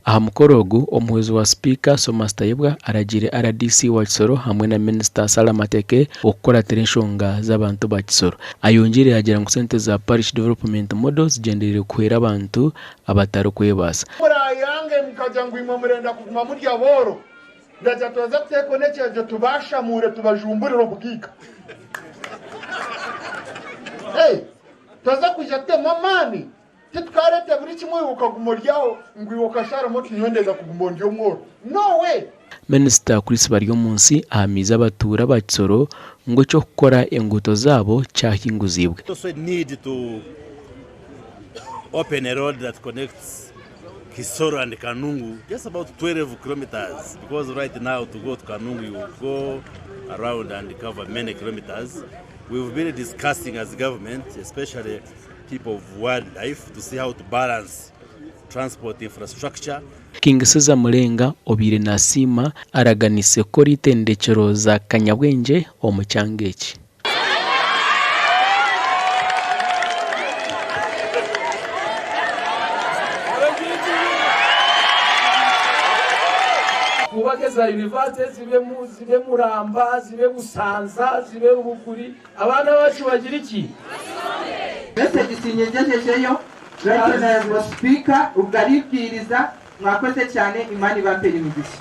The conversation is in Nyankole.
Aha mukoro ogu, omuhwezi wa Sipiika, Thomas Tayebwa aragiire rdc wa Kisoro hamwe na Minisita Sarah Mateke okukuratira enshonga z'abantu ba Kisoro. Ayongyeire yaagira ngu sente za Parish Development Model zigyendereire kuhwera abantu abatarikwebaasa. Murayange mukagira ngu imwe murenda kuguma muri abooro, ndagira turaza kuteekwa n'ekyejo tubashamuure tubajumburire obugaiga. Hey, turaza kwija tutemu amaani Titukareete buri kimwe iwe okaguma ori aho ngu iwe okasharamu oti nyowe ndenda kuguma ndi omworo. No way! Minisita Chris Baryomunsi ahamiize abatuura ba Kisoro ngu eky'okukora enguuto zaabo kyahinguziibwe. Also need to open a road that connects Kisoro and Kanungu just about 12 kilometers because right now to go to Kanungu you go around and cover many kilometers. We've been discussing as government especially people of wildlife to see how to balance transport infrastructure. King Caesar Mulenga obaire nasiima araganiise kukora itendekyero za kanyabwengye omu kyanga eki. Twubake za university zibe Muramba, zibe Busanza, zibe Rubuguri, Abaana baacu bagire ki? Message sinyegyejejeyo Right Honourable Speaker ubwo aribwiriza mwakoze cyane Imana ibampere imigisha.